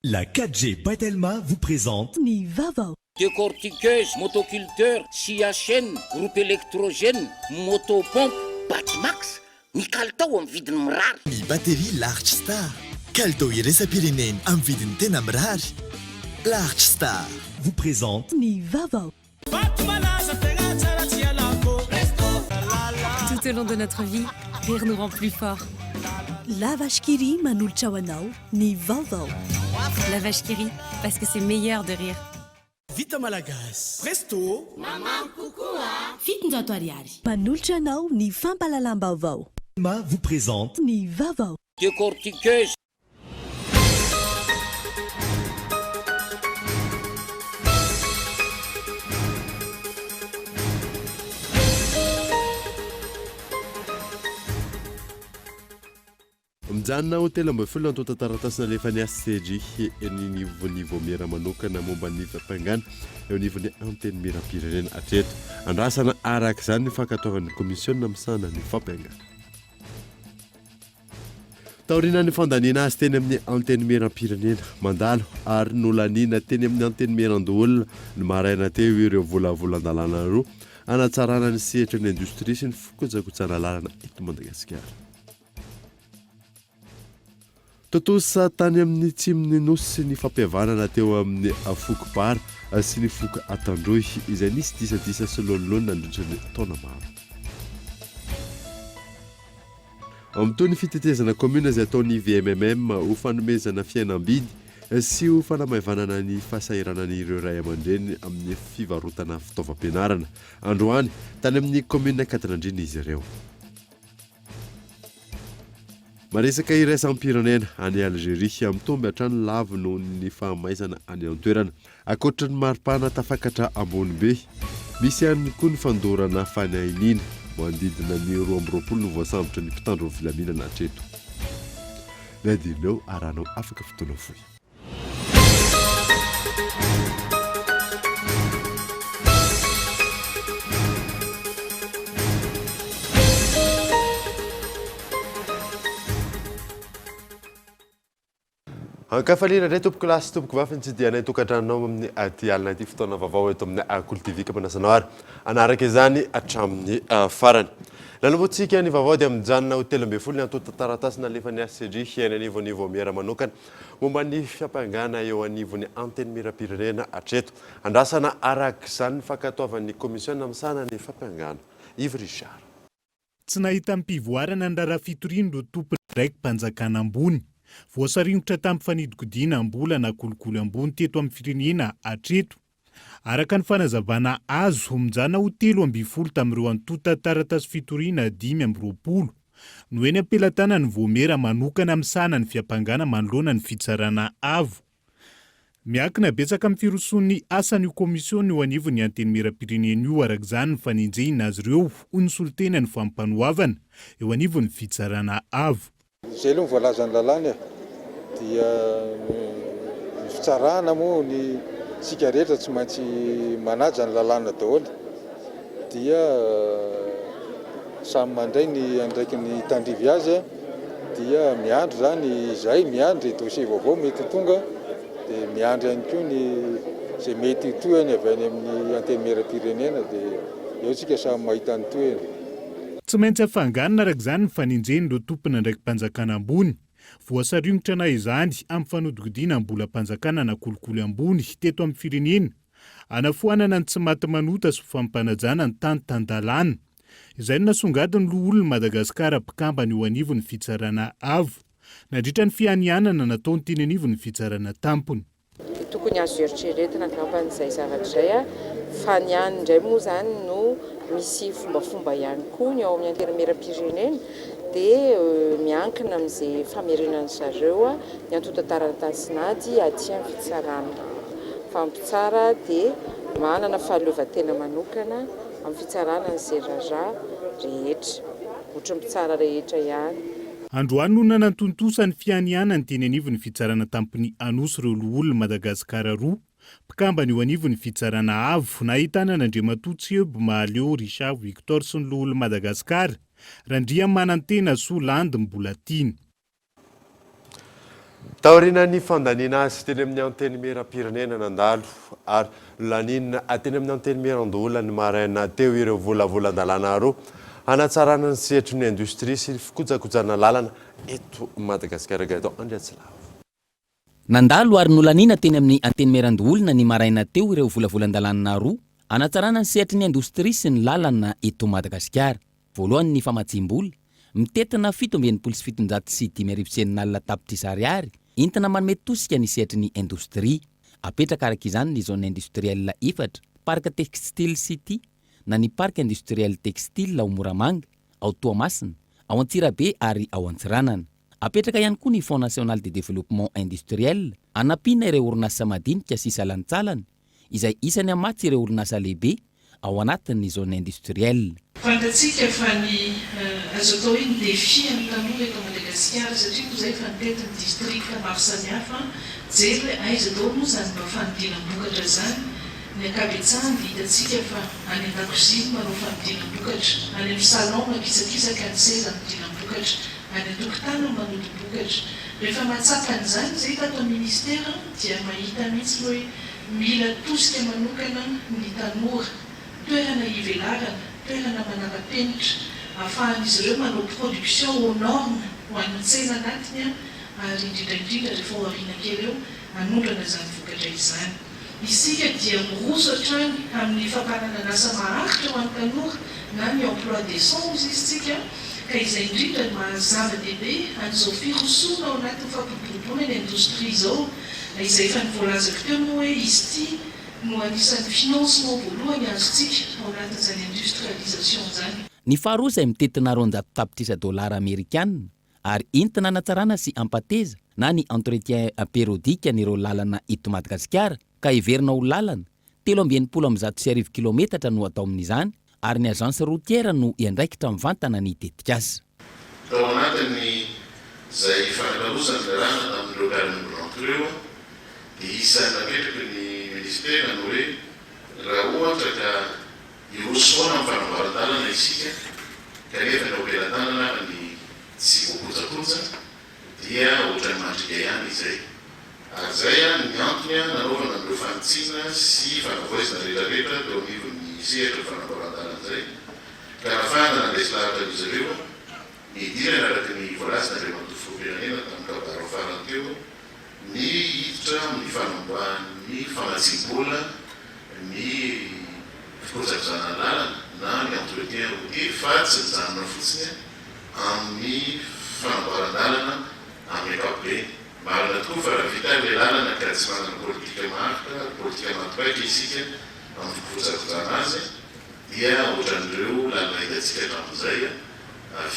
La 4G by Telma vous présente Ny vaovao. Décortiqueuse, motoculteur, scie à chaîne, groupe électrogène, motopompe. Batimax, ny kalitao amin'ny vidiny mirary. Ny batterie Large Star, kalitao iraisam-pirenena amin'ny vidiny tena mirary. Large Star vous présente. Ny vaovao. Tout au long de notre vie, rire nous rend plus forts. La Vache qui rit manolotra ho anao ny vaovao. La Vache qui rit, parce que c'est meilleur de rire. Vita Malagasy. Presto. 700 ariary. Manolotra anao ny fampahalalam-baovao. Ma vous présente. Ny vaovao. Décortiqueuse. Mijanona ho 13 ny antontan-taratasy nalefan'ny HCJ eny anivon'ny vaomiera manokana momba ny fiampangana eo anivon'ny Antenimierampirenena hatreto. Andrasana araka izany ny fankatoavan'ny kaomisiona misahana ny fampiangana. Taorian'ny fandaniana azy teny amin'ny Antenimierampirenena, mandalo ary nolaniana teny amin'ny Antenimierandoholona ny maraina teo ireo volavolan-dalàna roa hanatsarana ny sehatry ny indostria sy ny fikojakojana lalana eto Madagasikara. Tontosa tany amin'ny tsimon'ny Nosy ny fampihavanana teo amin'ny foko Bara sy ny foko Antandroy izay nisy disadisa sy lonilony nandritra ny taona maro. Mitohy ny fitetezana kaominina izay ataon'ny VMMM ho fanomezana fihenam-bidy sy ho fanamaivanana ny fahasahiranan'ireo ray aman-dreny amin'ny fivarotana fitaovam-pianarana. Androany, tany amin'ny kaominina Ankadinandriana izy ireo. Maresaka iraisam-pirenena, any Algeria, mitombo hatrany lavo noho ny fahamaizana any an-toerana. Ankoatra ny maripana tafakatra ambony be, misy ihany koa ny fandorana fanainiana. Manodidina ny 22 no voasambotry ny mpitandro ny filaminana hatreto. Ny adinonao arahanao afaka fotoana fohy. Ankafaliana indray tompoko lahy sy tompoko vavy ny tsidihanay tokantranonao amin'ny aty alina ity fotoana vaovao eto amin'ny Kolo TV ka manasa anao ary hanaraka izany hatramin'ny farany. Nanombohantsika ny vaovao dia mijanona ho 13 ny antontan-taratasy nalefan'ny HCJ eny anivon'ny vaomiera manokana Momba ny fiampangana eo anivon'ny Antenimierampirenena hatreto. Andrasana araka izany ny fankatoavan'ny Kaomisiona misahana ny fampiangana. Yves Richard. Tsy nahitam-pivoarana ny raharaha fitorian'ireo tompon'andraiki-panjakana ambony. Voasaringotra tamin'ny fanidinkodinam-bola na kolikoly ambony teto amin'ny firenena hatreto. Araka ny fanazavana azo, mijanona ho 13 tamin'ireo antontan-taratasy fitoriana 25 no eny am-pelatanan'ny Vaomiera manokana misahana ny fiampangana manoloana ny Fitsarana Avo. Miankina betsaka amin'ny firosoan'ny asan'io kaomisiona eo anivon'ny Antenimierampirenena io araka izany ny fanenjehina azy ireo ho ny solontena ny fampanoavana eo anivon'ny Fitsarana Avo. Izay aloha ny voalazan'ny lalàna e! Dia ny fitsarana moa ny isika rehetra tsy maintsy manaja ny lalàna daholo dia samy mandray ny andraikiny tandrivy azy dia miandry izany izahay miandry dossier vaovao mety ho tonga dia miandry ihany koa ny izay mety ho tohiny avy any amin'ny antenimierampirenena dia eo isika samy mahita ny tohiny. Tsy maintsy hafanganina araka izany ny fanenjehan'ireo tompon'andraiki-panjakana ambony. Voasaringotra na izany amin'ny fanodinkodinam-bolam-panjakana na kolikoly ambony teto amin'ny firenena, hanafoanana ny tsy maty manota sy ho fampanajana ny tany tan-dalàna. Izay no nasongadin'ny loholon'i Madagasikara mpikambana eo anivon'ny Fitsarana Avo, nandritra ny fianianana nataony teny anivon'ny Fitsarana Tampony. Tokony azo eritreretina angambany izay zavatra izay a! Fa ny any indray moa izany no misy fombafomba ihany koa ny ao amin'ny Antenimierampirenena dia miankina amin'izay famerenan-dry zareo ny antontan-taratasin'ady aty amin'ny fitsarana. Fa ny mpitsara dia manana fahaleovantena manokana amin'ny fitsarana an'izay raharaha rehetra, ohatran'ny mpitsara rehetra ihany. Androany no nanantontosa ny fianianany teny anivon'ny Fitsarana Tampony Anosy ireo loholon'i Madagasikara roa, mpikambana eo anivon'ny Fitsarana Avo, nahitana an'Andriamatoa Tsiebo Mahaleo Richard Victor sy ny loholon'i Madagasikara, Randriamanantena Soa Landy Mbolatiana. Taorian'ny fandaniana azy teny amin'ny Antenimierampirenena nandalo ary nolaniana teny amin'ny Antenimierandoholona ny maraina teo ireo volavolan-dalàna roa hanatsarana ny sehatry ny indostria sy ny fikojakojana lalana eto Madagasikara Gaëtan Andriatsilavo. Nandalo ary nolaniana teny amin'ny Antenimierandoholona ny maraina teo ireo volavolan-dalàna roa hanatsarana ny sehatry ny indostria sy ny lalana eto Madagasikara. Voalohany ny famatsiam-bola, mitentina 6767 tapitrisa ariary, entina manome tosika ny sehatry ny indostria. Apetraka araka izany ny zone industrielle efatra, Parc Textile City na ny Parc Industriel Textile ao Moramanga, ao Toamasina, ao Antsirabe ary ao Antsiranana. Apetraka ihany koa ny Fonds National de Développement Industriel hanampiana ireo orinasa madinika sy salantsalany izay isany hamatsy ireo orinasa lehibe ao anatin'ny zone industrielle. Fantatsika fa ny azo atao hoe ny défi an'ny tanora eto Madagasikara satria moa izay efa nitety ny districts maro samihafa nijery hoe aiza daholo moa izany mba fanodinam-bokatra izany, ny ankabetsahany dia hitantsika fa any an-dakozia no manao fanodinam-bokatra, any amin'ny salon mangisakisaka ny seza anodinam-bokatra, any an-tokotany no manodim-bokatra. Rehefa mahatsapa an'izany izay tato amin'ny ministera dia mahita mihitsy hoe Mila tosika manokana ny tanora, toerana hivelarana, toerana manara-penitra, ahafahan'izy ireo manao production aux normes ho an'ny tsena anatiny ary indrindra indrindra rehefa ao aoriana kely eo, hanondrana izany vokatra izany. Isika dia miroso hatrany amin'ny fampananan'asa maharitra ho an'ny tanora na ny emploi décent hozy izy tsika ka izay indrindra no maha zava-dehibe an'izao firosoana ao anatin'ny fampiroboroboana ny indostria izao. Izay efa nivoalazako teo moa hoe izy ity no anisan'ny financement voalohany azontsika ao anatin'izany industrialisation izany. Ny faharoa izay mitentina 200 tapitrisa dolara amerikana ary entina hanatsarana sy hampateza na ny entretien périodique an'ireo lalana eto Madagasikara ka heverina ho lalana 1163 kilometatra no atao amin'izany ary ny agence routière no hiandraikitra mivantana ny tetikasa. Tao anatin'ny izay fanakalozana ny lalàna tamin'ireo mpiara-miombon'antoka ireo dia isan'ny napetraky ny Minisitera ny hoe raha ohatra ka hiroso foana amin'ny fanamboaran-dalana isika kanefa ny ao am-pelatanana ary ny tsy voakojakoja dia ohatran'ny mandringa ihany izay. Ary izay ny antony nanaovana an'ireo fanitsiana sy fanavaozana rehetrarehetra teo anivon'ny sehatra ny fanamboaran-dalana izay ka nahafahana nandresy lahatra an'izy ireo ny hidirana araka ny voalazan'Andriamatoa Filoham-pirenena tamin'ny kabary farany teo ny hiditra amin'ny fanamboahan'ny famatsiam-bola ny fikojakojana ny lalana na ny entretien routier fa tsy mijanona fotsiny amin'ny fanamboaran-dalana amin'ny ankapobeny. Marina tokoa fa raha vita ilay lalana ka tsy manana politika maharitra ary politika maty paika isika amin'ny fikojakojana azy dia ohatran'ireo lalana hitantsika hatramin'izay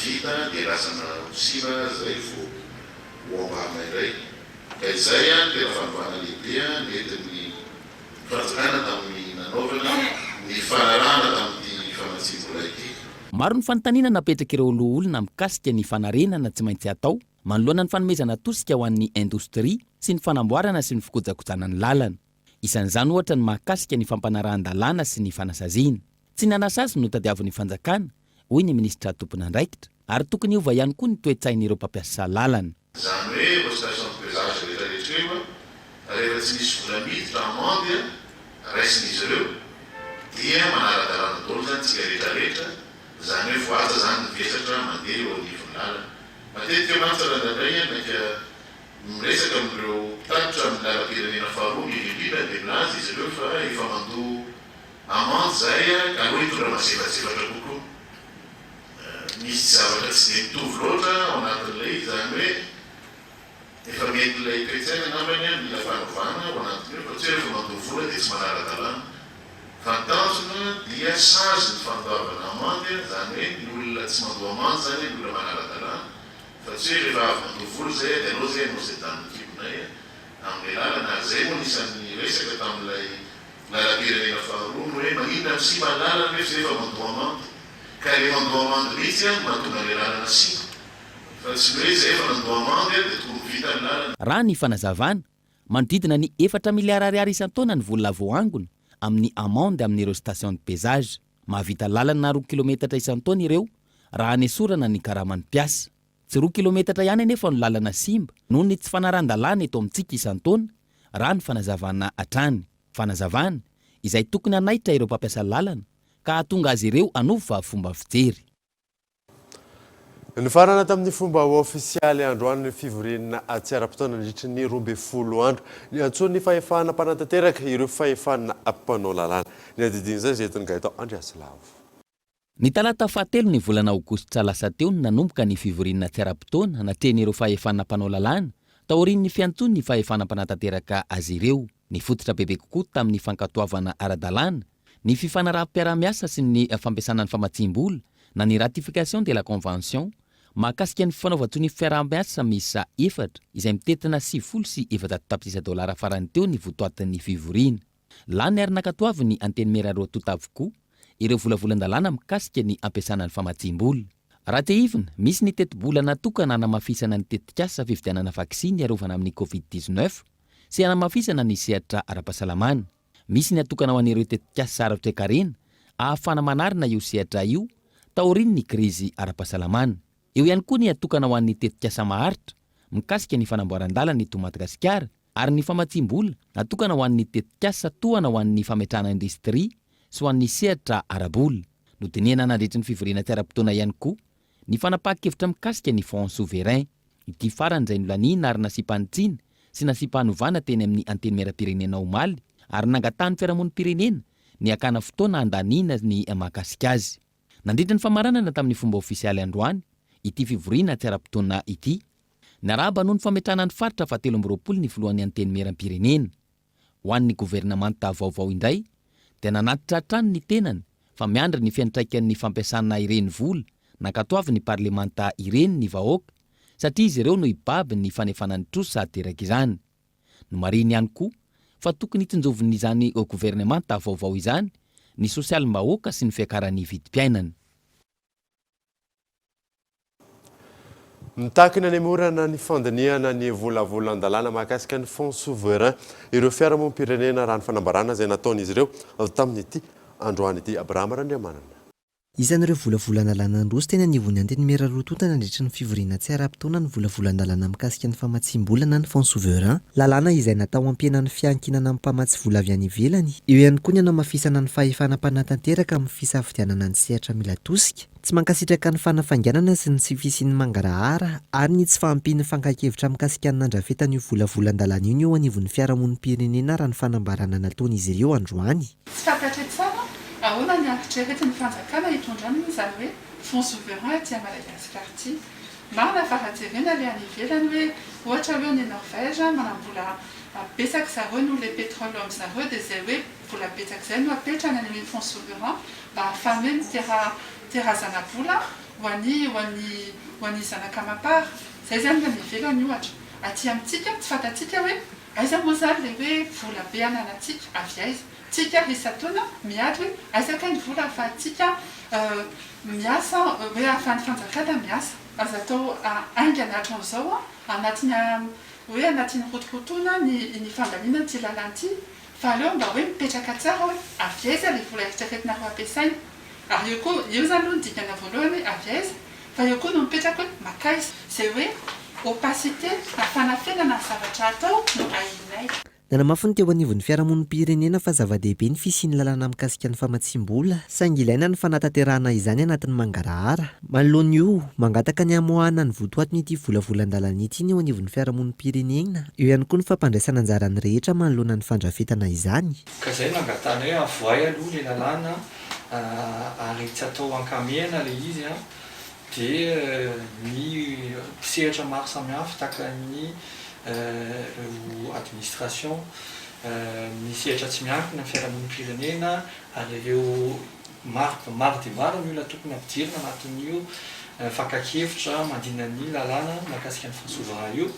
vita dia lasana ho simba izay vao ho amboarina indray. Ka izay no tena fanovana lehibe nentin'ny fanjakana tamin'ny nanaovana ny fanarahana tamin'ity famatsiam-bola ity. Maro ny fanontaniana napetrak'ireo loholona mikasika ny fanarenana tsy maintsy atao manoloana ny fanomezana tosika ho an'ny indostria sy ny fanamboarana sy ny fikojakojana ny lalana. Isan'izany ohatra ny mahakasika ny fampanarahan-dalàna sy ny fanasaziana. Tsy ny hanasazy no tadiavin'ny fanjakana, hoy ny minisitra tompon'andraikitra, ary tokony hiova ihany koa ny toe-tsain'ireo mpampiasa lalana. Izany hoe ireo station de pesage rehetra rehetra ireo rehefa tsy misy vola miditra amende raisin'izy ireo dia manara-dalàna daholo izany tsika rehetra rehetra, izany hoe voahaja izany ny vesatra mandeha eo anivon'ny lalana. Matetika mantsy raha indraindray maika miresaka amin'ireo mpitatitra amin'ny lalam-pirenena faharoa indrindra indrindra dia milaza izy ireo fa efa mandoa amende izahay ka aleo hitondra mazefajefatra kokoa. Misy zavatra tsy dia mitovy loatra ao anatin'ilay izy, izany hoe efa mety ilay toe-tsaina angambany mila fanovana ao anatin'io fa tsy hoe rehefa mandoa vola dia tsy manara-dalàna. Fa ny tanjona dia sazy ny fandoavana amande, izany hoe ny olona tsy mandoa amande izany ny olona manara-dalàna fa tsy hoe rehefa avy mandoa vola izay dia aleo izay hanao izay danin'ny kibonay amin'ilay lalana ary izay moa no isan'ny resaka tamin'ilay lalam-pirenena faharoa ny hoe maninona no simba ny lalana nefa izay efa mandoa amande. Ka le mandoa amandy mihitsy an no mahatonga le lalana simba. Fa tsy ny hoe zay efa nandoa amandy an dia tokony vita ny lalana. Raha ny fanazavana, manodidina ny efatra miliara ariary isan-taona ny vola voaangona amin'ny amende amin'ireo station de pesage. Mahavita lalana roa kilometatra isan-taona ireo raha anesorana ny karaman'ny mpiasa. Tsy roa kilometatra ihany anefa no lalana simba noho ny tsy fanarahan-dalàna eto amintsika isan-taona, raha ny fanazavana hatrany. Fanazavana, izay tokony hanaitra ireo mpampiasa lalana ka hahatonga azy ireo hanova fomba fijery. Nifarana tamin'ny fomba ofisialy androany ny fivoriana tsy ara-potoana nandritry ny 12 andro niantsoan'ny fahefana mpanatanteraka ireo fahefana mpanao lalàna. Ny andidin'izay izay entin'i Gaëtan Andriasilavo. Ny talata fahatelo ny volana aogositra lasa teo no nanomboka ny fivoriana tsy ara-potoana natrehin'ireo fahefana mpanao lalàna taorian'ny fiantsoan'ny fahefana mpanatanteraka azy ireo. Nifototra bebe kokoa tamin'ny fankatoavana ara-dalàna ny fifanaraham-piarahamiasa sy ny fampiasana ny famatsiam-bola na ny ratification de la convention mahakasika ny fanaovan-tsonia fiarahamiasa miisa efatra izay mitentina 490 tapitrisa dolara farany teo ny votoatin'ny fivoriana. Lany ary nankatoavin'ny Antenimiera roa tonta avokoa ireo volavolan-dalàna mikasika ny ampiasana ny famatsiam-bola. Raha tsiahivina, misy ny tetibola natokana hanamafisana ny tetikasa fividianana vaksiny hiarovana amin'ny Covid 19 sy hanamafisana ny sehatra ara-pahasalamana. Misy ny atokana ho an'ireo tetikasa ara-toekarena ahafahana manarina io sehatra io taorian'ny krizy ara-pahasalamana. Eo ihany koa ny atokana ho an'ny tetikasa maharitra mikasika ny fanamboaran-dalana eto Madagasikara ary ny famatsiam-bola natokana ho an'ny tetikasa tohana ho an'ny fametrahana indostria sy ho an'ny sehatra ara-bola. Nodinihana nandritry ny fivoriana tsy ara-potoana ihany koa ny fanapahan-kevitra mikasika ny Fonds souverain. Ity farany izay nolaniana ary nasiam-panitsiana sy nasiam-panovana teny amin'ny Antenimierampirenena omaly ary nangatahan'ny fiarahamonim-pirenena ny hakana fotoana handaniana ny mahakasika azy. Nandritra ny famaranana tamin'ny fomba ofisialy androany ity fivoriana tsy ara-potoana ity, niarahaba noho ny fametrahana ny faritra fahatelo amby 20 ny filohan'ny Antenimierampirenena. Ho an'ny governemanta vaovao indray dia nanatitra hatrany ny tenany fa miandry ny fiantraikan'ny fampiasana ireny vola nankatoavin'ny parlemanta ireny ny vahoaka satria izy ireo no hibaby ny fanefana ny trosa ateraka izany. Nomarihiny ihany koa fa tokony hitsinjovin'izany governemanta vaovao izany ny sosialim-bahoaka sy ny fiakaran'ny vidim-piainana. Mitaky ny hanemorana ny fandinihana ny volavolan-dalàna mahakasika ny Fonds souverain ireo fiarahamonim-pirenena raha ny fanambarana izay nataon'izy ireo tamin'ity androany ity. Abraham Randriamanana. Isan'ireo volavolan-dalàna niroso teny anivon'ny Antenimiera roa tonta nandritry ny fivoriana tsy ara-potoana ny volavolan-dalàna mikasika ny famatsiam-bola na ny Fonds souverain. Lalàna izay natao hampihena ny fiankinana amin'ny mpamatsy vola avy any ivelany. Eo ihany koa ny hanamafisana ny fahefana mpanatanteraka amin'ny fisafidianana ny sehatra mila tosika. Tsy mankasitraka ny fanafainganana sy ny tsy fisian'ny mangarahara ary ny tsy fahampian'ny fankan-kevitra mikasika ny nandrafetana io volavolan-dalàna io ny eo anivon'ny fiarahamonim-pirenena raha ny fanambarana nataon'izy ireo androany. Tsy fantatray tsara ahoana ny eritreretin'ny fanjakana hitondrana izany hoe fonds souverain aty Madagasikara ity. Marina fa raha jerena ilay any ivelany hoe ohatra hoe any Norvège manam-bola betsaka zareo noho ilay pétrole ao amin'zareo dia izay hoe vola betsaka izay no apetrany any amin'ny fonds souverain mba hahafahany hoe mitera mitera zana-bola ho an'ny ho an'ny ho an'ny zanaka amam-para. Izay izany ny any ivelany ohatra. Aty amintsika tsy fantatsika hoe aiza moa izany ilay hoe vola be ananantsika, avy aiza. Tsika isan-taona miady hoe aiza kay ny vola ahafahantsika miasa hoe ahafahan'ny fanjakana miasa. Aza atao haingana hatramin'izao anatin'ny hoe anatin'ny rotorotoana ny ny fandaniana ity lalàna ity Fa aleo mba hoe mipetraka tsara hoe avy aiza ilay vola eritreretinareo ampiasaina. Ary eo koa, eo izany aloha ny dingana voalohany hoe avy aiza, fa eo koa no mipetraka hoe mankaiza. Izay hoe opacité na fanafenana ny zavatra atao no ahianay. Nanamafy ny teo anivon'ny fiarahamonim-pirenena fa zava-dehibe ny fisian'ny lalàna mikasika ny famatsiam-bola, saingy ilaina ny fanatanterahana izany anatin'ny mangarahara. Manoloana io, mangataka ny hamoahana ny votoatin'ity volavolan-dalàna ity ny eo anivon'ny fiarahamonim-pirenena. Eo ihany koa ny fampandraisana anjara ny rehetra manoloana ny fandrafetana izany. Ka izay no angatahana hoe avoahy aloha ilay lalàna ary tsy atao ankamehana ilay izy an, dia ny mpisehatra maro samihafa tahaka ny ireo administration, ny sehatra tsy miankina, ny fiarahamonim-pirenena ary ireo Maro maro dia maro ny olona tokony hampidirina anatin'io fakan-kevitra mandina ny lalàna mahakasika ny fonds souverain io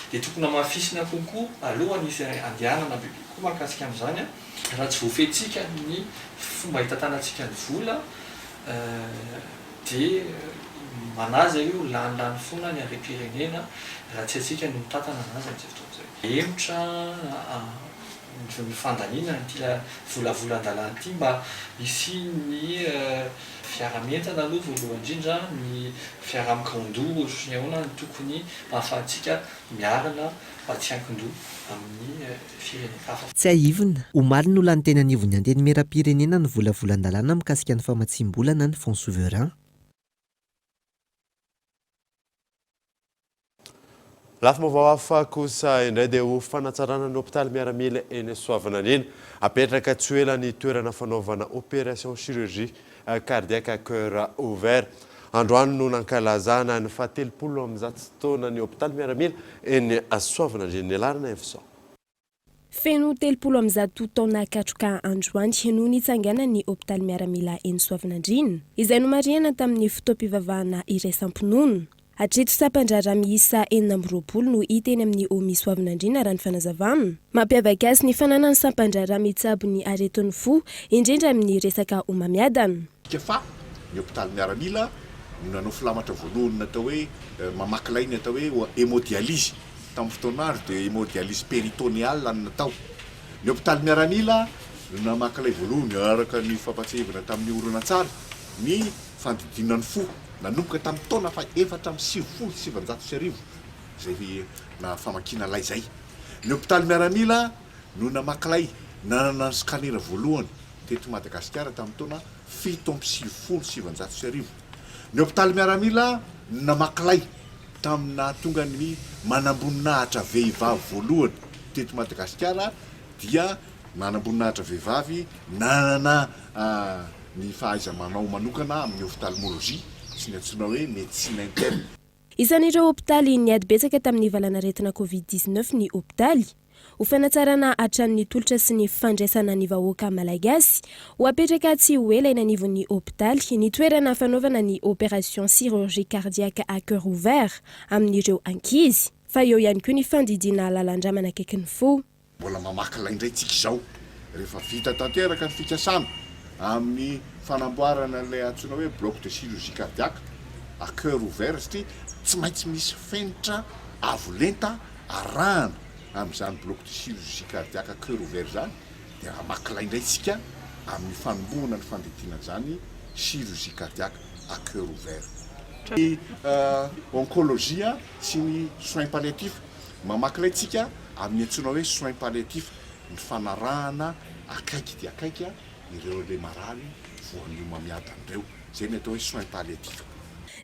dia tokony hamafisina kokoa alohan'ny handehanana bebe kokoa mahakasika an'izany. Raha tsy voafehintsika ny fomba hitantanantsika ny vola dia manaja io lany lany foana ny harem-pirenena raha tsy antsika no mitantana anazy amin'izay fotoana izay. Hemotra. ny fandaniana an'ity volavolan-dalàna ity mba hisian'ny fiaraha-mientana aloha voalohany indrindra, ny fiaraha-mikaon-doha ohatry ny ahoana no tokony ahafahantsika miarina mba tsy hiankin-doha amin'ny firenen-kafa. Tsiahivina, omaly no lany teny anivon'ny Antenimierampirenena ny volavolan-dalàna mikasika ny famatsiam-bola na ny Fonds souverain. Lafim-baovao hafa kosa indray dia ho fanatsarana ny hopitaly miaramila eny Soavinandriana. Hapetraka tsy ho ela ny toerana fanaovana opération chirurgie cardiaque à cœur ouvert. Androany no nankalazana ny fahatelopolo ambizato taonan'ny hopitaly miaramila eny Soavinandriana. Nialarana Evison. Feno 130 taona katroka androany no nitsanganan'ny hopitaly miaramila eny Soavinandriana, izay nomarihana tamin'ny fotoam-pivavahana iraisam-pinoana. Hatreto sampan-draharaha miisa 26 no hita eny amin'ny HOMI Soavinandriana raha ny fanazavana. Mampiavaka azy ny fananany sampan-draharaha mitsabo ny aretin'ny fo, indrindra amin'ny resaka homamiadana. Midika fa ny hopitaly miaramila no nanao filamatra voalohany natao hoe mamaky lay ny atao hoe hémodialyse. Tamin'ny fotoan'andro dia hémodialyse péritonéale no natao. Ny hopitaly miaramila no namaky lay voalohany araka ny fampatsiahivana tamin'ny horonantsary ny fandidiana ny fo nanomboka tamin'ny taona faha 1994 izay famakiana lay izay. Ny hopitaly miaramila no namaky lay nanana ny scanner voalohany teto Madagasikara tamin'ny taona 1997. Ny hopitaly miaramila no namaky lay tamin'ny nahatonga ny manamboninahitra vehivavy voalohany teto Madagasikara dia manamboninahitra vehivavy nanana ny fahaiza-manao manokana amin'ny ophtalmologie sy ny antsoina hoe médecine interne. Isan'ireo hopitaly niady betsaka tamin'ny valanaretina Covid 19 ny hopitaly. Ho fanatsarana hatrany ny tolotra sy ny fandraisana ny vahoaka malagasy, ho apetraka tsy ho ela eny anivon'ny hopitaly ny toerana fanaovana ny opération chirurgie cardiaque à cœur ouvert amin'ireo ankizy, fa eo ihany koa ny fandidiana lalan-drà manakaiky ny fo. Mbola mamaky lay indray tsika izao rehefa vita tanteraka ny fikasana amin'ny fanamboarana an'ilay antsoina hoe bloc de chirurgie cardiaque à cœur ouvert satria tsy maintsy misy fenitra avo lenta arahana amin'izany bloc de chirurgie cardiaque à cœur ouvert izany dia hamaky lay indray isika amin'ny fanombohana ny fandidiana an'izany chirurgie cardiaque à cœur ouvert. Ny oncologie sy ny soins palliatifs, mamaky lay tsika amin'ny antsoina hoe soins palliatifs, ny fanarahana akaiky dia akaiky ireo ilay marary voan'ny homamiadana ireo, izay ny atao hoe soins palliatifs.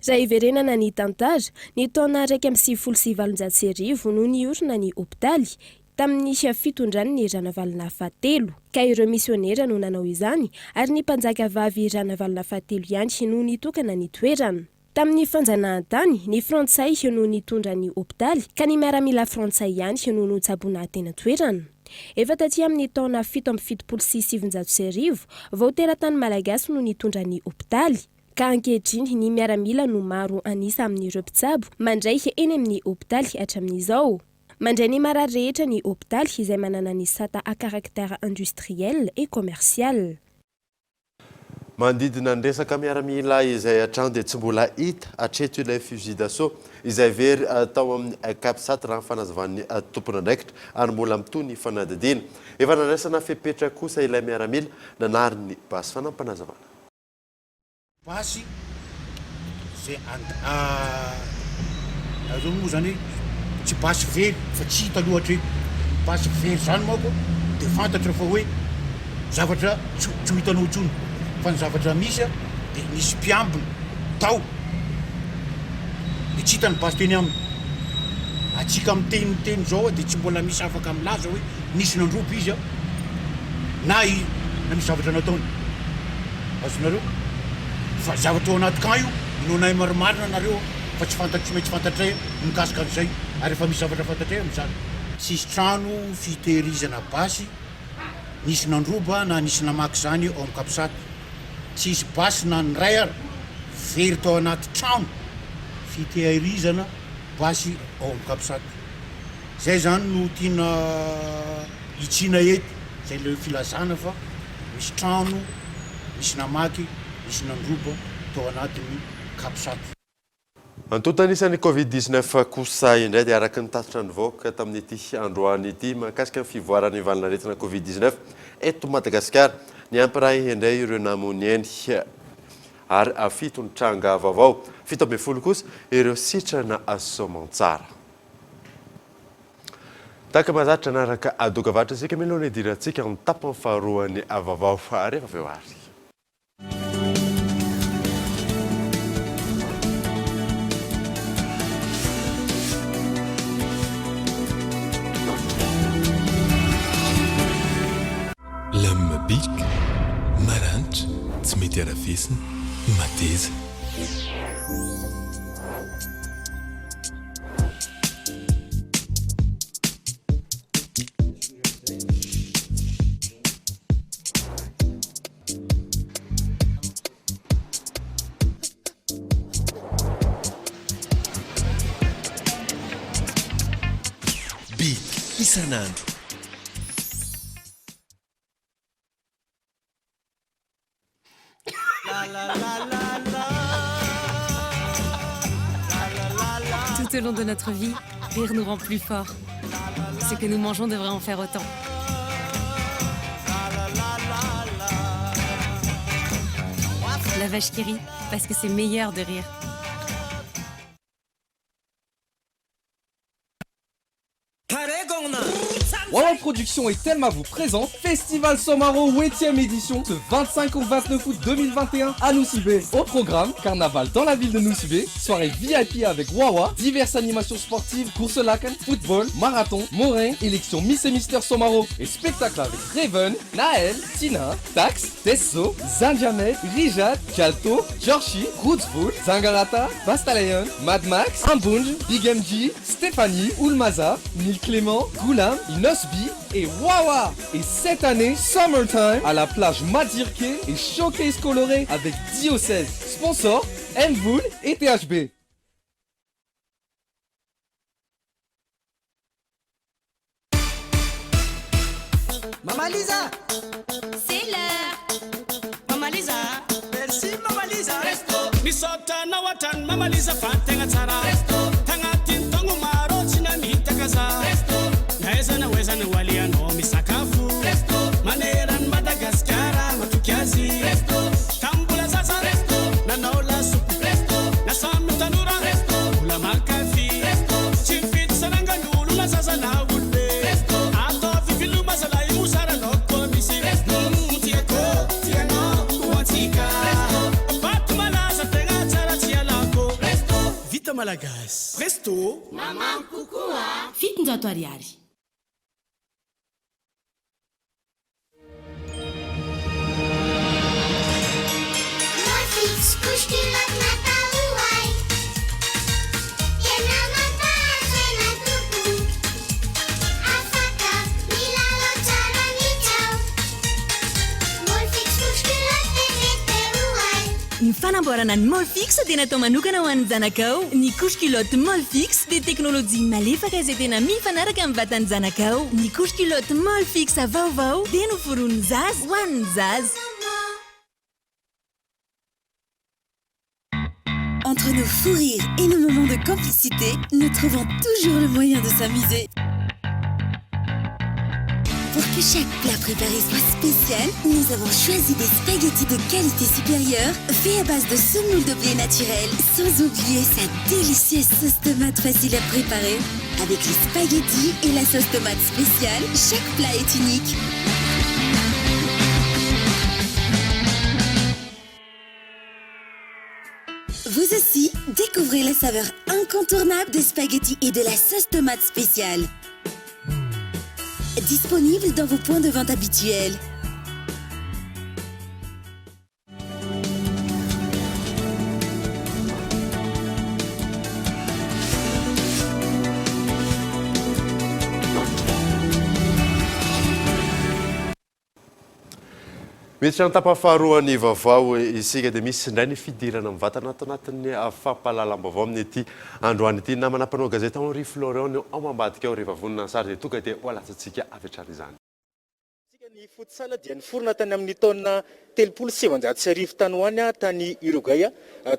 Raha hiverenana ny tantara, ny taona 1891 no niorina ny hopitaly, tamin'ny fitondran'ny Ranavalona fahatelo. Ka ireo misionera no nanao izany, ary ny mpanjaka vavy Ranavalona fahatelo ihany no nitokana ny toerana. Tamin'ny fanjanahantany, ny Frantsay no nitondra ny hopitaly, ka ny miaramila frantsay ihany no notsaboina teny an-toerana. Efa taty amin'ny taona 1977 vao teratany malagasy no nitondra ny hopitaly. Ka ankehitriny ny miaramila no maro an'isa amin'ireo mpitsabo mandray eny amin'ny hopitaly hatramin'izao. Mandray ny marary rehetra ny hopitaly izay manana ny sata à caractère industriel et commercial. Manodidina ny resaka miaramila izay hatrany dia tsy mbola hita hatreto ilay fusil d'assaut izay very tao amin'ny Capsat raha ny fanazavan'ny tompon'andraikitra ary mbola mitohy ny fanadihadiana. Efa nandraisana fepetra kosa ilay miaramila nanary ny basy fanampinazavana. Basy zay and zao moa zany hoe tsy basy very fa tsy hita aloha hatreto, ny basy very zany manko de fantatra fa hoe zavatra tsy tsy ho hitanao intsony fa ny zavatra misy de nisy mpiambina tao de tsy hita ny basy teny aminy, atsika miteny miteny zao de tsy mbola misy afaka milaza hoe nisy nandroba izy na i na misy zavatra nataony. Azonareo? Fa zavatra ao anaty camp io, inoanay marimarina nareo fa tsy fantatro tsy maintsy fantatray ny mikasika an'izay ary efa misy zavatra fantatray amin'izany. Tsisy trano fitehirizana basy nisy nandroba na nisy namaky izany ao amin'ny capsat. Tsisy basy na ny iray ary very tao anaty trano fitehirizana basy ao amin'ny capsat. Zay zany no tiana hitsiana eto, zay le filazana fa misy trano nisy namaky, nisy nandroba tao anatin'ny capsat. Antontan'isan'ny Covid 19 kosa indray dia araka ny tatitra nivoaka tamin'ity androany ity mahakasika ny fivoaran'ny valanaretina Covid 19 eto Madagasikara. Niampy iray indray ireo namoy ainy ary fito ny tranga vaovao. 17 kosa ireo sitrana soamantsara. Tahaka mahazatra hanaraka dokavarotra isika mialoha ny hidirantsika amin'ny tapany faharoan'ny vaovao rehefa avy eo ary. Lame bic, maranitra, tsy mety arafesina, mateza. Bic isan'andro. Tout au long de notre vie, rire nous rend plus forts. Ce que nous mangeons devrait en faire autant. La vache qui rit, parce que c'est meilleur de rire. Wawa Production et Telma vous présente Festival Somaro 8ème édition ce 25 au 29 août 2021 à Nosy Be. Au programme, carnaval dans la ville de Nosy Be, soirée VIP avec Wawa, diverses animations sportives, courses lakana, football, marathon, morin, élection Miss et Mister Somaro et spectacle avec Raven, Naël, Tina, Tax, Tesso, Zanjamel, Rijad, Jalto, Georgie, Rootsful, Zangarata, Bastaleon, Mad Max, Ambunj, Big MG, Stéphanie, Oulmaza, Neil Clément, Goulam, Inosbi et Wawa. Et cette année, Summertime à la plage Madirke et Showcase coloré avec Diocèse. Sponsor, Mvoul et THB. Mama Lisa C'est l'heure Mama Lisa Merci Mama Lisa Presto Misaotra anao hatrany Mama Lisa fa tegna tsara Presto Tagnatin'ny taogno maro tsy namitaka za Presto Na aiza na aiza no alehanao misakafo Presto Maneran'i Madagasikara matoky azy Presto Tamin'ny mbola zaza Presto Nanao lasopy Presto Na samy tanora Presto Mbola mankafy Presto Tsy mifidy saranga ny olo na zaza na olobe Presto Ataovy veloma zalahy mosara laoko misy Presto Tiako tianao ho antsika Presto Vato malaza tegna tsara tsy alako Presto Vita malagasy Presto Mamamy kokoa 700 ariary. Ny fanamboarana ny Molfix dia natao manokana ho an'ny zanakao. Ny couche culotte Molfix dia teknolojia malefaka izay tena mifanaraka amin'ny vatan'ny zanakao. Ny couche culotte Molfix vaovao dia noforonin'ny zaza ho an'ny zaza. Entre nos fous rires et nos moments de complicité, nous trouvons toujours le moyen de s'amuser. Pour que chaque plat préparé soit spécial, nous avons choisi des spaghettis de qualité supérieure, faits à base de semoule de blé naturel, sans oublier sa délicieuse sauce tomate facile à préparer. Avec les spaghettis et la sauce tomate spéciale, chaque plat est unique. Vous aussi, découvrez la saveur incontournable des spaghettis et de la sauce tomate spéciale. Disponible dans vos points de vente habituels. Miditra ny tapany faharoan'ny vaovao isika dia misy indray ny fidirana mivantana ato anatin'ny fampahalalam-baovao amin'ity androany ity. Namana mpanao gazety Henri Florian no ao ambadika ao rehefa vonona ny sary dia tonga dia ho alatsatsika avy hatrany izany. Ny futsal dia niforona tany amin'ny taona 1930 tany ho any tany Uruguay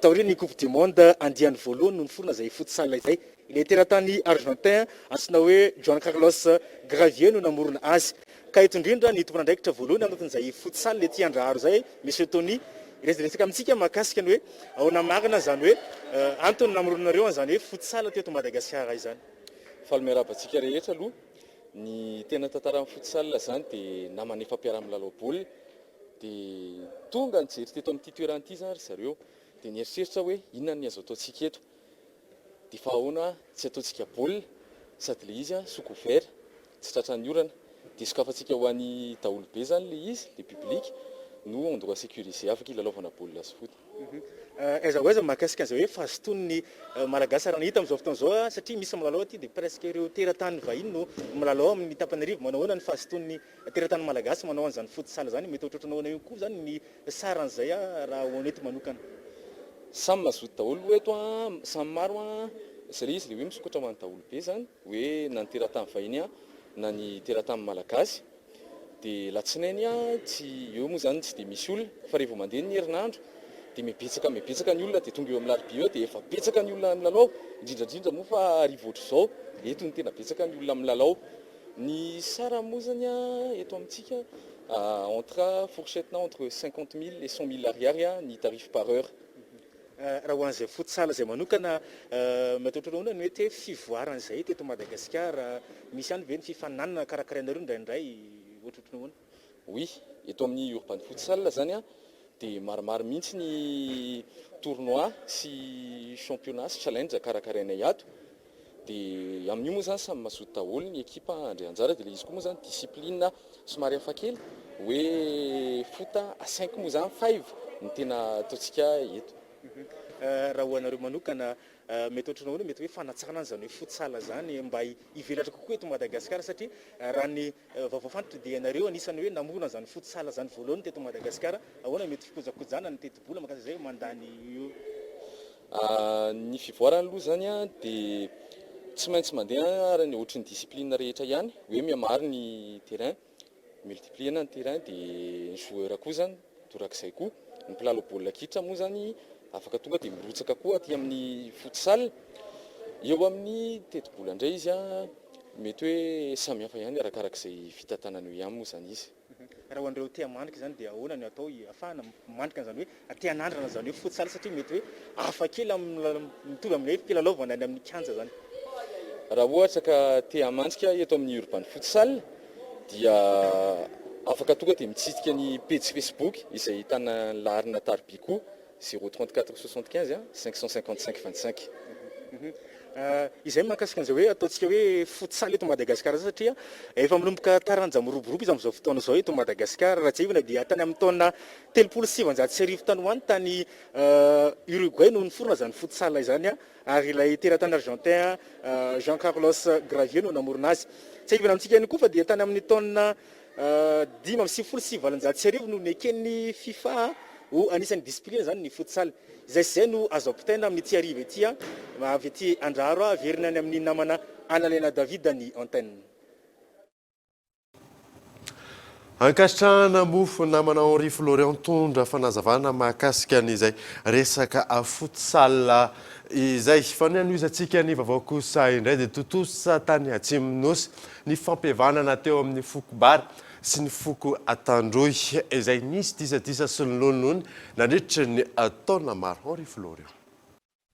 taorian'ny Coupe du Monde andiany voalohany no niforona izay futsal izay. Ilay teratany Argentin antsoina hoe Juan Carlos Gravier no namorona azy. Ka eto indrindra ny tompon'andraikitra voalohany anatin'izay futsal ety Andraharo izay, Monsieur Tony, hiresadresaka amintsika mahakasika ny hoe ahoana marina izany hoe antony namoronanareo an'izany hoe futsal teto Madagasikara izany. Faly miarahaba antsika rehetra aloha. Ny tena tantaran'ny futsal izany dia namana efa mpiara-milalao baolina dia tonga nijery teto amin'ity toerana ity izany ry zareo dia nieritreritra hoe inona ny azo ataontsika eto. Dia fa ahoana tsy ataontsika baolina sady ilay izy sous couvert tsy tratran'ny orana dia sokafantsika ho an'ny daholobe izany ilay izy, le public, no endroit sécurisé afaka hilalaovana baolina sy foot. Aiza ho aiza mahakasika an'izay hoe fahazotoan'ny Malagasy raha ny hita amin'izao fotoana izao satria misy milalao aty dia presque ireo teratany vahiny no milalao amin'ny tapany hariva. Manao ahoana ny fahazotoan'ny teratany Malagasy manao an'izany futsal izany? Mety ohatrohatran'ny ahoana eo koa izany ny saran'izay raha ho an'eto manokana? Samy mazoto daholo aloha eto an, samy maro an, zay le izy le hoe misokatra ho an'ny daholo be zany, hoe na ny teratany vahiny an, na ny teratany malagasy, de latsinainy an, tsy eo moa zany tsy de misy olona, fa rehefa mandeha ny herinandro de mibetsaka mibetsaka ny olona de tonga eo amin'ny larobia eo de efa betsaka ny olona milalao, indrindra indrindra moa fa hariva ohatr'izao, eto no tena betsaka ny olona milalao. Ny sarany moa zany an eto amintsika entre fourchette na entre 50 000 et 100 000 ariary ny tarif par heure. Raha ho an'izay futsal izay manokana, mety ohatran'ny ahoana ny mety hoe fivoaran'izay teto Madagasikara? Misy ihany ve ny fifaninanana karakarainareo indraindray? Ohatrohatran'ny ahoana? Oui, eto amin'ny Urban Futsal zany dia maromaro mihitsy ny tournoi sy championnat sy challenge karakarainay ato. Dia amin'io moa izany samy mazoto daholo ny ekipa handray anjara dia ilay izy koa moa izany discipline somary hafakely hoe foot à cinq moa izany five no tena ataontsika eto. Raha ho anareo manokana, mety ohatran'ny ahoana mety hoe fanatsarana an'izany hoe futsal izany mba hivelatra kokoa eto Madagasikara satria raha ny vaovao fantatra dia ianareo anisan'ny hoe namorona an'izany futsal izany voalohany teto Madagasikara, ahoana mety fikojakojana ny tetibola mahakasika izay mandany io? Ny fivoarany aloha izany dia tsy maintsy mandeha ary ny ohatry ny discipline rehetra ihany, hoe mihamaro ny terrain, multiplier-na ny terrain dia ny joueur koa izany torak'izay koa, ny mpilalao baolina kitra moa izany afaka tonga dia mirotsaka koa aty amin'ny futsal. Eo amin'ny tetibola indray izy mety hoe samihafa ihany arakarak'izay fitantanana eo ihany moa izany izy. Raha ho an'ireo te hamandrika izany dia ahoana no atao ahafahana mandrika an'izany hoe te hanandrana an'izany hoe futsal satria mety hoe hafa kely amin'ny mitovy amin'ny hoe filalaovana any amin'ny kianja izany. Raha ohatra ka te hamandrika eto amin'ny Urban Futsal dia afaka tonga dia mitsidika ny pejy Facebook izay ahitana ny laharana tarobia koa. Zéro 34 75 555 25. Izay mahakasika an'izay hoe ataontsika hoe futsal eto Madagasikara izay satria efa manomboka taranja miroborobo izy amin'izao fotoana izao eto Madagasikara. Raha tsiahivina dia tany amin'ny taona 1930 tany ho any tany Uruguay no niforona izany futsal izany ary ilay teratany argentin Jean Carlos Gravier no namorona azy. Tsiahivina amintsika ihany koa fa dia tany amin'ny taona 1895 no neken'ny Fifa ho anisan'ny discipline izany ny futsal. Izay sy izay no azo ampitaina amin'ity hariva ity avy ety Andraharo. Averina any amin'ny namana Analena David ny antenne. Ankasitrahana mofo namana Henri Florian nitondra fanazavana mahakasika an'izay resaka futsal izay. Fa ny hanohizantsika ny vaovao kosa indray dia tontosa tany Atsimon'ny Nosy ny fampihavanana teo amin'ny foko Bara sy ny foko Antandroy izay nisy disadisa sy ny lonilony nandritra ny taona maro. Henri Florian.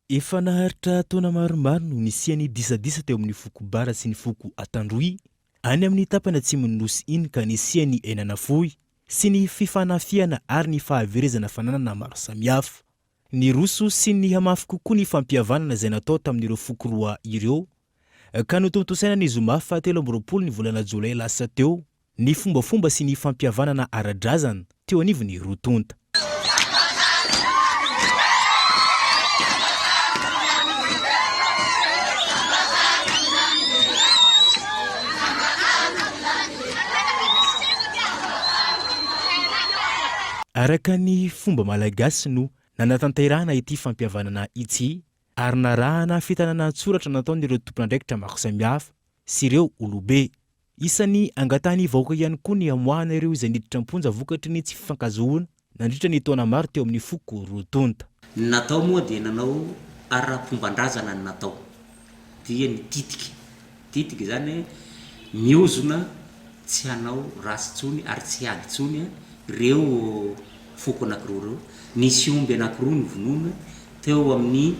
Efa naharitra taona maromaro no nisian'ny disadisa teo amin'ny foko Bara sy ny foko Antandroy any amin'ny tapany atsimon'ny Nosy iny ka nisian'ny aina nafoy sy ny fifanafihana ary ny fahaverezana fananana maro samihafa. Niroso sy nihamafy kokoa ny fampihavanana izay natao tamin'ireo foko roa ireo ka notontosaina ny zoma faha 23 ny volana jolay lasa teo ny fombafomba sy ny fampihavanana ara-drazana teo anivon'ny roa tonta. Araka ny fomba malagasy no nanatanterahana ity fampihavanana ity ary narahana fitanana an-tsoratra nataon'ireo tompon'andraikitra maro samihafa sy ireo olobe. Isan'ny angatahan'ny vahoaka ihany koa ny hamoahana ireo izay niditra am-ponja vokatry ny tsy fifankazahoana nandritra ny taona maro teo amin'ny foko roa tonta. Ny natao moa dia nanao ara-pomban-drazana ny natao dia ny titiky. Titiky izany miozona tsy hanao ratsy intsony ary tsy hiady intsony ireo foko anankiroa ireo. Nisy omby anankiroa novonoina teo amin'ny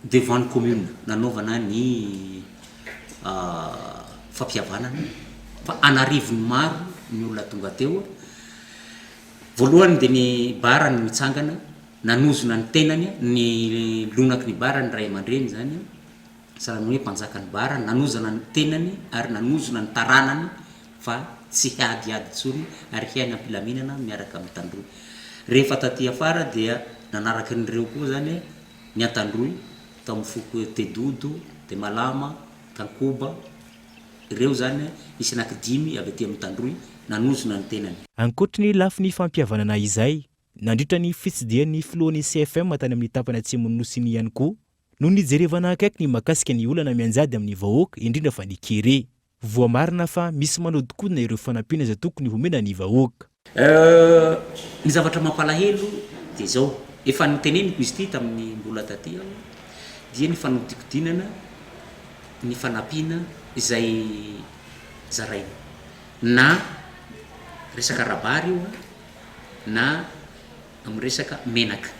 devant ny commune nanaovana ny fampihavanana fa an'arivony maro ny olona tonga teo. Voalohany dia ny bara no nitsangana nanozona ny tenany, ny lonaky ny bara ny ray aman-dreny izany, sahala ny hoe mpanjakan'ny bara, nanozona ny tenany ary nanozona ny taranany fa tsy hiadiady intsony ary hiaina am-pilaminana miaraka amin'ny Tandroy. Rehefa taty afara dia nanaraka an'ireo koa izany ny Antandroy tao amin'ny foko Tedodo, Temalama, Tankoba, ireo izany nisy anaky dimy avy aty amin'ny Tandroy nanozona ny tenany. Ankoatry ny lafiny fampihavanana izay, nandritra ny fitsidihan'ny filohan'ny CFM tany amin'ny tapany atsimon'ny Nosy iny ihany koa no nijerevana akaiky ny mahakasika ny olana mianjady amin'ny vahoaka, indrindra fa ny kere. Voamarina fa misy manodinkodina ireo fanampiana izay tokony homena ny vahoaka. Ny zavatra mampalahelo dia izao, efa noteneniko izy ity tamin'ny mbola taty aho, dia ny fanodinkodinana ny fanampiana izay zaraina, na resaka ara-bary io na amin'ny resaka menaka.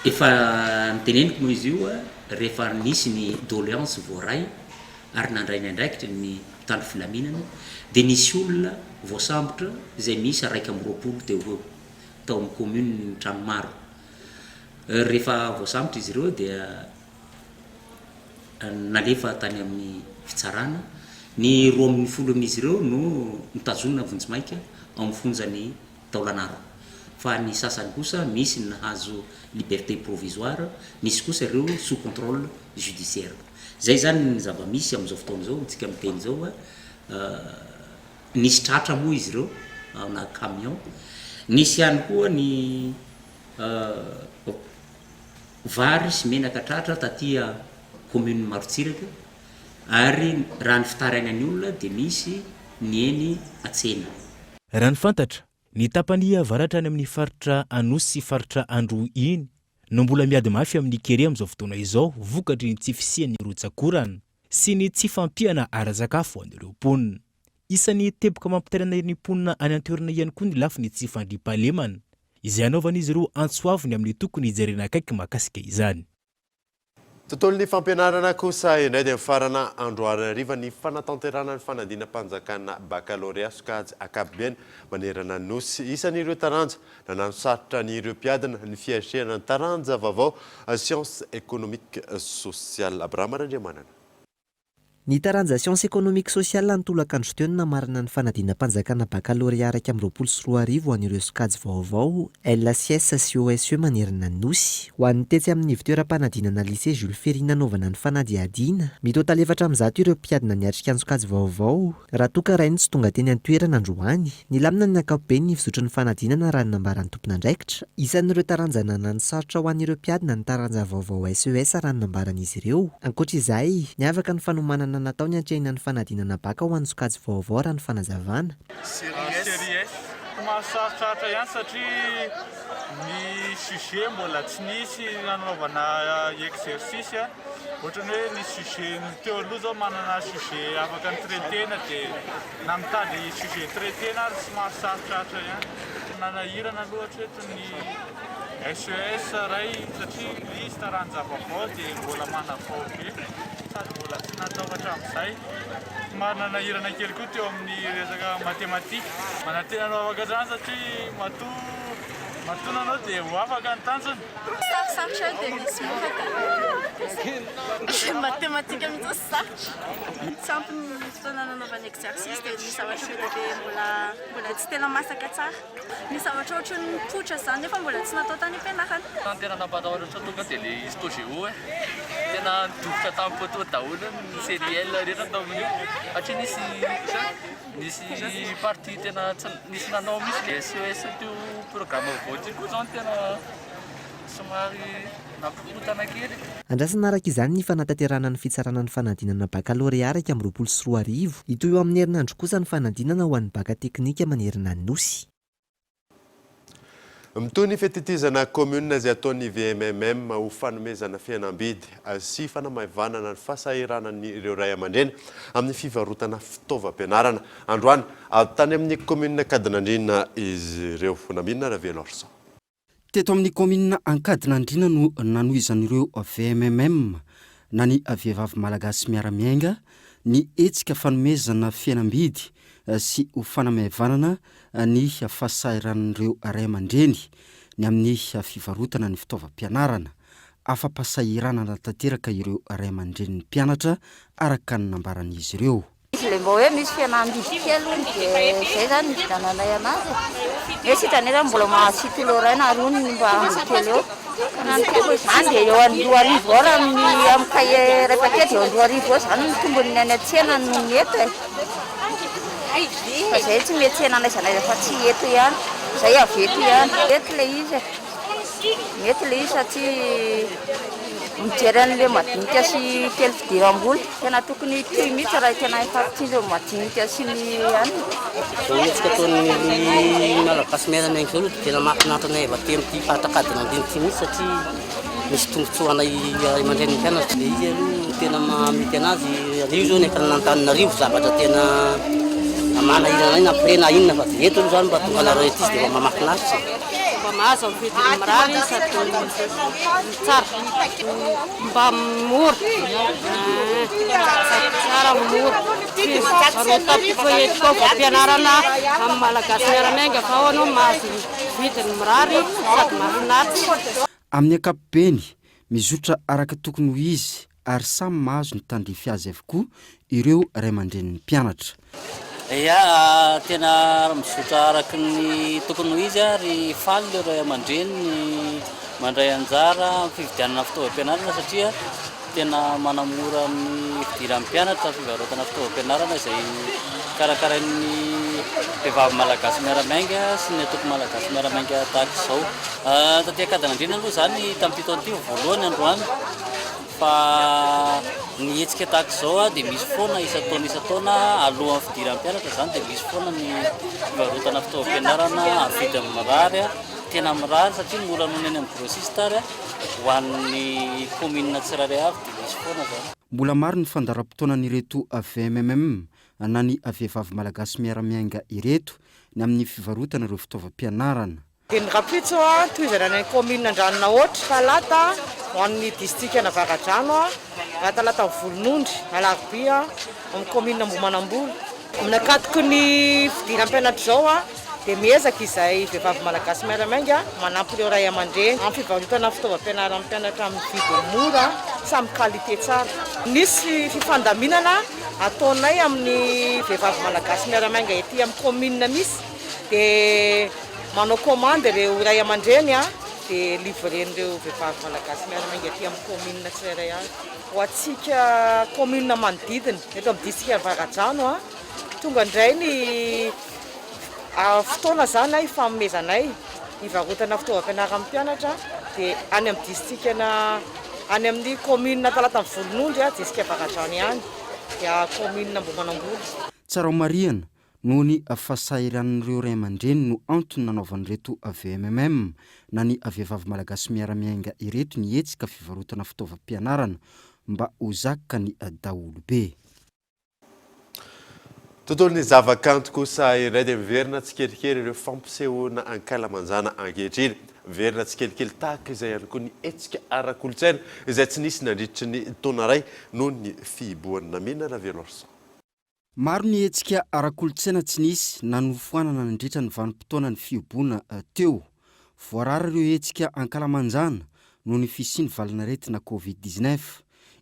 Efa noteneniko moa izy io rehefa nisy ny doléance voaray ary nandray ny andraikitra ny mpitandro filaminana dia nisy olona voasambotra izay miisa 21 teo ho eo tao amin'ny commune Tranomaro. Rehefa voasambotra izy ireo dia nalefa tany amin'ny fitsarana. Ny 12 amin'izy ireo no notazonina vonjimaika ao amin'ny fonjan'i Taolagnaro. Fa ny sasany kosa misy ny nahazo liberté provisoire, nisy kosa ireo sous contrôle judiciaire. Zay zany ny zava-misy amin'izao fotoana izao, tsika miteny izao, nisy tratra moa izy ireo na camion, nisy ihany koa ny vary sy menaka tratra taty commune Marotsiraka ary raha ny fitarainan'ny olona dia misy ny eny an-tsena. Raha ny fantatra, ny tapany avaratra any amin'ny faritra Anosy sy faritra Androy iny no mbola miady mafy amin'ny kere amin'izao fotoana izao vokatry ny tsy fisian'ny rotsak'orana sy ny tsy fampiana ara-tsakafo ho an'ireo mponina. Isan'ny teboka mampitaraina ny mponina any an-toerana ihany koa ny lafiny tsy fandriampahalemana izay anaovan'izy ireo antso avo ny amin'ny tokony hijerena akaiky mahakasika izany. Tontolon'ny fampianarana kosa indray dia mifarana androany hariva ny fanatanterahana ny fanadinam-panjakana bakalorea sokajy ankapobeny manerana ny Nosy. Isan'ireo taranja nanano sarotra an'ireo mpiadina ny fiatrehana ny taranja vaovao Sciences économiques sociales. Abrahama Randriamanana. Ny taranja Sciences économiques sociales ny tolakandro teo no namarana ny fanadinam-panjakana bakalorea 2021 ho an'ireo sokajy vaovao LCS sy OSE manerana ny Nosy. Ho an'ny tetsy amin'ny ivontoeram-panadinana Lycée Jules Ferry nanaovana ny fanadihadiana, mitotaly 104 ireo mpiadina niatrika ny sokajy vaovao, raha toa ka iray no tsy tonga teny an-toerana androany. Nilamina ny ankapobeny ny fizotry ny fanadinana raha ny nambaran'ny tompon'andraikitra. Isan'ireo taranja nanano sarotra ho an'ireo mpiadina ny taranja vaovao SES raha ny nambaran'izy ireo. Ankoatra izay, niavaka ny fanomanana natao niatrehina ny fanadinana baka ho an'ny sokajy vaovao raha ny fanazavana. Série S. Somary sarotsarotra ihany satria ny sujet mbola tsy nisy nanaovana exercice. Ohatran'ny hoe ny sujet ny teo aloha izao manana sujet afaka ni-traiter-na dia na mitady sujet traiter-na ary somary sarotsarotra ihany. Nanahirana aloha hatreto ny SES iray satria ilay izy taranja vaovao dia mbola manavao be sady mbola tsy natao hatramin'izay. Somary nanahirana kely koa teo amin'ny resaka matematika. Manantena ny ho afaka hatrany satria matoa matoa nanao dia ho afaka ny tanjona. Sarosarotra dia misy mora ka. Matematika mihitsy no sarotra. Tsy ampy ny fotoana nanaovana exercice dia misy zavatra be dia be mbola mbola tsy tena masaka tsara. Misy zavatra ohatran'ny mipoitra izany nefa mbola tsy natao tany am-pianarana. Ny tena nampatahotra tonga dia ilay histo géo e. Tena nidofotra tamin'ny poteau daholo ny série L rehetra tamin'io satria nisy nisy partie tena tsy nisy nanao mihitsy. Le SES teo programme vaovao ity koa zao no tena. Somary nampikorontana kely. Andrasana araka izany ny fanatanterahana ny fitsarana ny fanadinana bakalorea 2021. Hitohy eo amin'ny herinandro kosa ny fanadinana ho an'ny baka teknika manerana ny Nosy. Mitohy ny fitetezana kaominina izay ataon'ny VMMM ho fanomezana fihenam-bidy sy fanamaivanana ny fahasahiranan'ireo ray aman-dreny amin'ny fivarotana fitaovam-pianarana. Androany, tany amin'ny kaominina Ankadinandriana izy ireo. Nambinina Ravelorson. Teto amin'ny kaominina Ankadinandriana no nanohizan'ireo VMMM na ny Vehivavy Malagasy Miara-Miainga ny hetsika fanomezana fihenam-bidy sy ho fanamaivanana ny fahasahiranan'ireo ray aman-dreny ny amin'ny fivarotana ny fitaovam-pianarana. Afa-pahasahiranana tanteraka ireo ray aman-drenin'ny mpianatra araka ny nambaran'izy ireo. Izy ilay mba hoe misy fihenam-bidy kely hono dia izay izany nividiananay anazy e. Hoe sitrany zany mbola mahazo fito lorraine ary hono ny mba ambiny kely eo. Izany dia eo amin'ny 2000 eo raha amin'ny amin'ny cahier iray paquet dia eo amin'ny 2000 eo izany ny tombony ny any an-tsena noho ny eto e. Fa izay tsy miantsena n'aiza n'aiza fa tsy eto ihany. Izay avy eto ihany. Mety ilay izy e. Mety ilay izy satria mijery an'ilay madinika sy kely fidiram-bola. Tena tokony hitohy mihitsy raha tena hifampitsinjo ny madinika sy ny anona. Izao hetsika ataon'ny Malagasy miara-miainga izao aloha dia tena mahafinaritra anay avy aty amin'ity faritra Ankadinandriana ity mihitsy satria misy tombontsoa anay ray aman-drenin'ny mpianatra. Ilay izy aloha no tena mahamety anazy, anio izao ny an'Antananarivo zavatra tena manahirana anay na prix na inona fa dia eto aloha izany mba tonga anareo ety izy dia mba mahafinaritra. Mba mahazo amin'ny vidiny mirary sady tsara. Mba mora sady tsara mora. Fitaovam-pianarana amin'ny Malagasy miara-miainga fa ao ianao mahazo vidiny mirary sady mahafinaritra. Amin'ny ankapobeny, mizotra araka tokony ho izy ary samy mahazo ny tandrify azy avokoa ireo ray aman-drenin'ny mpianatra. Ya, tena mizotra araka ny tokony ho izy ary faly ireo ray aman-dreny mandray anjara amin'ny fividianana fitaovam-pianarana satria tena manamora ny fidiran'ny mpianatra ny fivarotana fitaovam-pianarana izay karakarain'ny vehivavy malagasy miara-miainga sy ny antoko malagasy miara-miainga tahaka izao. Taty Ankadinandriana aloha izany tamin'ity taona ity vao voalohany androany. Fa ny hetsika tahaka izao dia misy foana isan-taona isan-taona alohan'ny fidiran'ny mpianatra izany dia misy foana ny fivarotana fitaovam-pianarana amin'ny vidiny mirary, tena mirary satria mora noho ny any amin'ny grossiste ary ho an'ny commune tsirairay avy dia misy foana izany. Mbola maro ny fandaharam-potoanan'ireto VMMM na ny Vehivavy Malagasy Miara-Miainga ireto ny amin'ny fivarotana ireo fitaovam-pianarana. Dia ny rahampitso tohizana any amin'ny kaominina Andranonahoatra, talata ho an'ny distrikan'Avaradrano, raha talata Volonondry, alarobia amin'ny kaominina Ambohimanambola. Amin'ankatoky ny fidiram-pianatra izao dia miezaka izahay vehivavy malagasy miara-miainga manampy ireo ray aman-dreny amin'ny fivarotana fitaovam-pianaran'ny mpianatra amin'ny vidiny mora sy amin'ny qualité tsara. Nisy fifandaminana ataonay amin'ny vehivavy malagasy miara-miainga ety amin'ny kaominina misy dia Manao commande ireo ray aman-dreny dia livrer-n'ireo vehivavy malagasy miara-miainga aty amin'ny commune tsirairay avy. Ho antsika commune manodidina eto amin'ny district Avaradrano, tonga indray ny fotoana izany hifanomezanay hivarotana fitaovam-pianaran'ny mpianatra dia any amin'ny distrikana any amin'ny commune Talatan'ny Volonondry, district Avaradrano ihany dia commune Ambohimanambola. Tsara ho marihana Noho ny fahasahiranan'ireo ray aman-dreny no antony nanaovan'ireto VMMM na ny Vehivavy Malagasy Miara-Miainga ireto ny hetsika fivarotana fitaovam-pianarana mba ho zakan'ny daholobe. Tontolon'ny zavakanto kosa iray dia miverina tsikelikely ireo fampisehoana ankalamanjana ankehitriny. Miverina tsikelikely tahaka izay ihany koa ny hetsika ara-kolontsaina izay tsy nisy nandritry ny taona iray noho ny fihibohan'i Namina Ravelorson. Maro ny hetsika ara-kolontsaina tsy nisy na nofoanana nandritra ny vanim-potoanan'ny fihoboana teo. Voarara ireo hetsika ankalamanjana noho ny fisian'ny valanaretina Covid 19.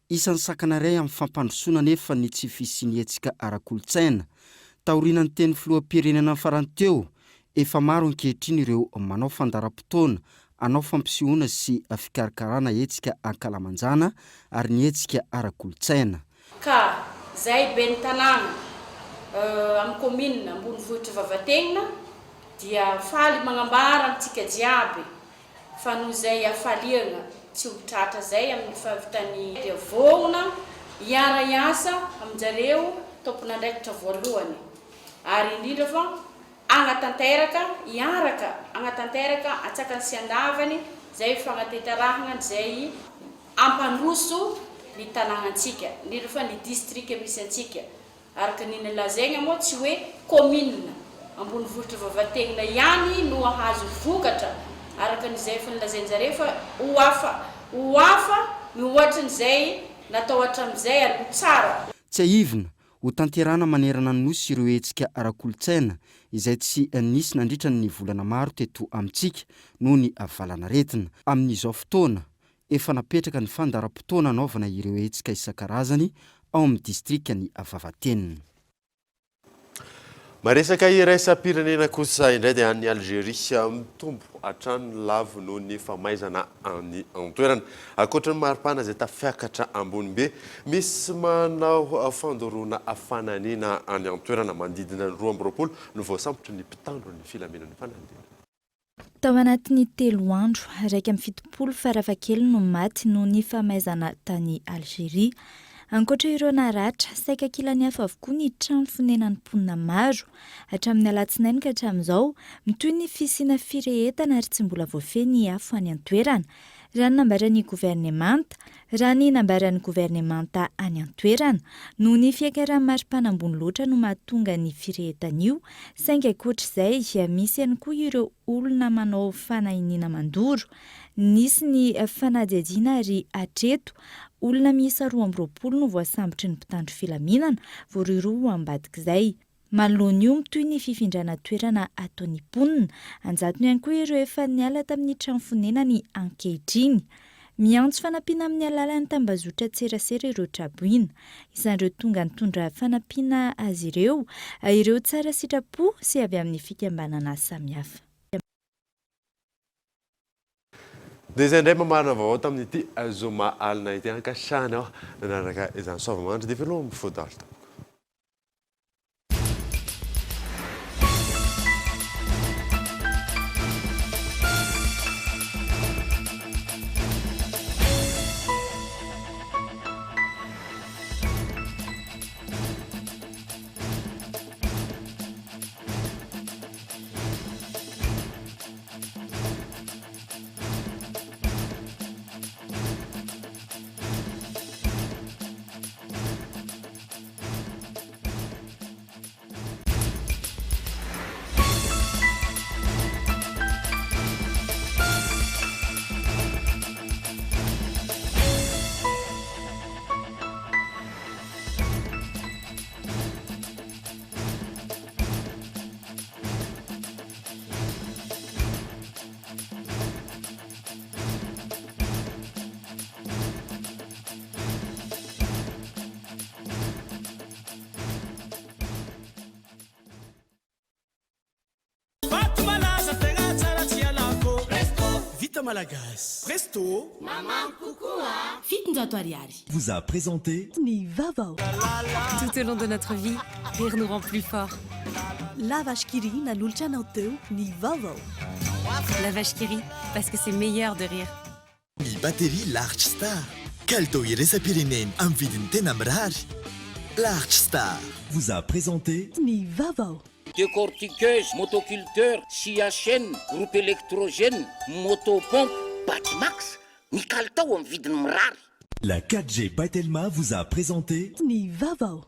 Isan'ny sakana iray amin'ny fampandrosoana anefa ny tsy fisian'ny hetsika ara-kolontsaina. Taorianan'ny teny filoham-pirenena farany teo, efa maro ankehitriny ireo manao fandaharam-potoana hanao fampisehoana sy fikarakarana hetsika ankalamanjana ary ny hetsika ara-kolontsaina. Ka zahay ben'ny tanàna amin'ny commune ambonivohitr'i Vavatenina dia faly magnambara amintsika jiaby. Fa noho izay hafaliagna tsy ho tratra zay amin'ny fahavitan'ny dia vohona hiara-hiasa amin-jareo tompon'andraikitra voalohany ary indrindra fa hagnatanteraka hiaraka hagnatanteraka antsakany sy andavany zay fagnatenterahagna an'izay hampandroso ny tanàgnantsika indrindra fa ny distrika misy antsika Araka ny nolazaina moa tsy hoe kaominina ambonivohitra Vavatenina ihany no hahazo vokatra araka ny izay efa nolazain-jareo fa ho hafa ho hafa mihoatran'izay natao hatramin'izay ary ho tsara. Tsiahivina, ho tanterahina manerana ny Nosy ireo hetsika ara-kolontsaina izay tsy nisy nandritra ny volana maro teto amintsika noho ny valanaretina. Amin'izao fotoana, Efa napetraka ny fandaharam-potoana hanaovana ireo hetsika isan-karazany ao amin'ny distrikan'i Vavatenina. Maresaka iraisam-pirenena kosa indray dia any Algeria, mitombo hatrany ny lavo noho ny famaizana any an-toerana. Ankoatra ny maripana izay tafiakatra ambony be, misy manao fandoroana fananina any an-toerana. Manodidina ny 22 no voasambotry ny mpitandro ny filaminana fanadihadiana. Tao anatin'ny telo andro, 71 farafahakeliny no maty noho ny famaizana tany Algeria. Ankoatra ireo naratra, saika kilan'ny afo avokoa ny trano fonenan'ny mponina maro. Hatramin'ny alatsinainy ka hatramin'izao, mitohy ny fisiana firehetana ary tsy mbola voafehy ny afo any an-toerana. Raha ny nambaran'ny governemanta, raha ny nambaran'ny governemanta any an-toerana, noho ny fiakaran'ny maripana ambony loatra no mahatonga ny firehetana io, saingy ankoatra izay, misy ihany koa ireo olona manao fanahiniana mandoro. Nisy ny fanadihadiana ary hatreto, olona miisa 22 no voasambotry ny mpitandro filaminana, voarohirohy ho ambadik'izay. Manoloana io, mitohy ny fifindrana toerana ataon'ny mponina. An-jatony ihany koa ireo efa niala tamin'ny trano fonenany ankehitriny. Miantso fanampiana amin'ny alalan'ny tambazotran-tserasera ireo traboina. Isan'ireo tonga nitondra fanampiana azy ireo ireo tsara sitrapo sy avy amin'ny fikambanana samihafa. Dia izay indray mamarana vaovao tamin'ity zoma alina ity. Ankasitrahana aho nanaraka izany. Soavimandry dia veloma mifoha daholo tompoko. Vato malaza tegna tsara tsy ialako. Presto. Vita malagasy. Presto. Mamamy kokoa. 700 ariary. Vous a présenté. Ny vaovao. Tout au long de notre vie, rire nous rend plus forts. La Vache qui rit nanolotra anao teo ny vaovao. La Vache qui rit, parce que c'est meilleur de rire. Ny batterie Large Star. Kalitao iraisam-pirenena amin'ny vidiny tena mirary. Large Star vous a présenté. Ny vaovao. Décortiqueuse, motoculteur, scie à chaîne, groupe électrogène, moto pompe, Batimax, ny kalitao amin'ny vidiny mirary. La 4G by Telma vous a présenté. Ny vaovao.